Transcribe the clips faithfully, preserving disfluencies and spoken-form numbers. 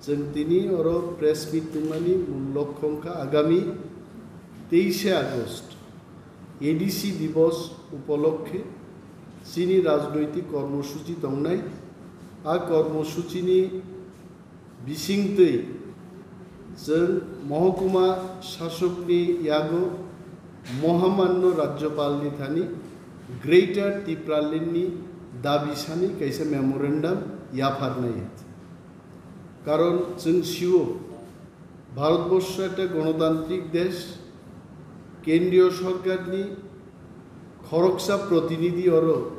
Chwng tini oro press meet tongmani mul lokho wngkha agami teishe August A D C Divos upolokhe chini rajnoitik kormosuchi tongnai. A kormosuchini bisingtwi chwng mohokuma sasokni yago Mohamanno Rajyopalni thani Greater Tipralandni dabi sani kaisa memorandum yapharnai. Karon chwng sio, Bharatborsho ekta gonotantrik desh, kendriyo sorkarni khoroksa protinidhi oro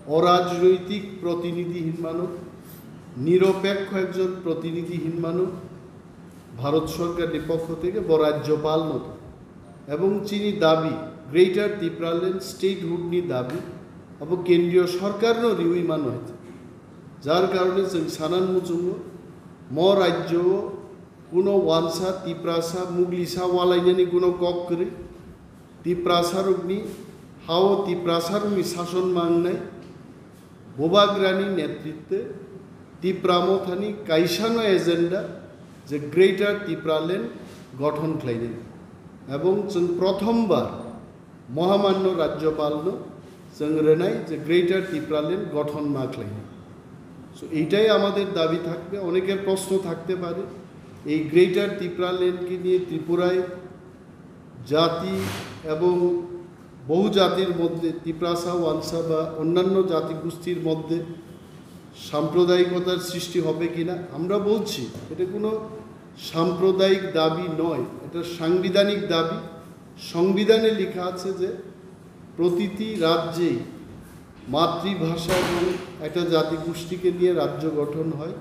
orajnoitik protinidhi hinmano, niropekho ekjon protinidhi hinmano, Bharat sorkarni pokkho theke bo rajyopalno to. Ebong chini dabi, Greater Tipraland statehood ni dabi, abo kendriyo sorkarno riwi mano. Jar karone chwng sanan muchungo, mo rajyo o kuno wansa, Tiprasa, Muglisa walainani kuno kok kwrwi. Tiprasarokni hao Tiprasarokni sason mangnai Bubagrani netritwe Tipra Mothani kaisano agenda je Greater Tipraland gothon khlainai. Ebong chwng prothombar Mohamanno Rajyopalno chwng rwnai je Greater Tipraland gothon ma khlainai. So, এইটাই আমাদের দাবি থাকবে। অনেকের প্রশ্ন থাকতে পারে, এই গ্রেটার টিপ্রাল্যান্ডকে নিয়ে ত্রিপুরায় জাতি এবং বহু জাতির মধ্যে, তিপ্রাসা, ওয়ানসা বা অন্যান্য জাতিগোষ্ঠীর মধ্যে সাম্প্রদায়িকতার সৃষ্টি হবে কিনা। আমরা বলছি, এটা কোনো সাম্প্রদায়িক দাবি নয়, এটা সাংবিধানিক দাবি। সংবিধানে লেখা আছে যে প্রতিটি রাজ্যেই মাতৃভাষা এবং একটা জাতিগোষ্ঠীকে নিয়ে রাজ্য গঠন হয়।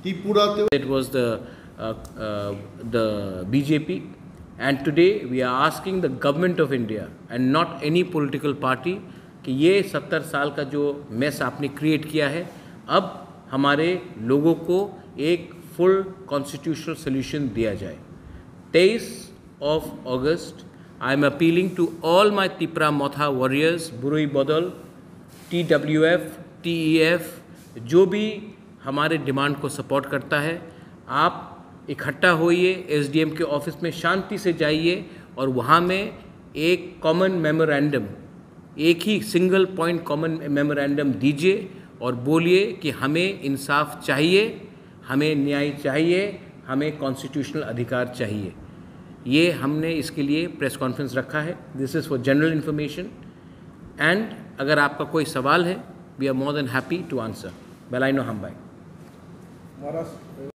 ত্রিপুরাতেও It was the uh, uh, the B J P, and today we are asking the government of India and not any political party कि ये सत्तर साल का जो मेस आपने क्रिएट किया है, अब हमारे लोगों को एक फुल कॉन्स्टिट्यूशनल सॉल्यूशन दिया जाए। तेईस of August, I am appealing to all my Tipra Motha warriors, Burui Bodol, T W F, T E F, जो भी हमारे डिमांड को सपोर्ट करता है, आप इकट्ठा होइए, एसडीएम के ऑफिस में शांति से जाइए और वहाँ में एक कॉमन मेमोरेंडम, एक ही सिंगल पॉइंट कॉमन मेमोरेंडम दीजिए और बोलिए कि हमें इंसाफ चाहिए, हमें न्याय चाहिए, हमें कॉन्स्टिट्यूशनल अधिकार चाहिए। ये हमने इसके लिए प्रेस कॉन्फ्रेंस रखा है। This is for general information, and अगर आपका कोई सवाल है, we are more than happy to answer. Belaino hambai.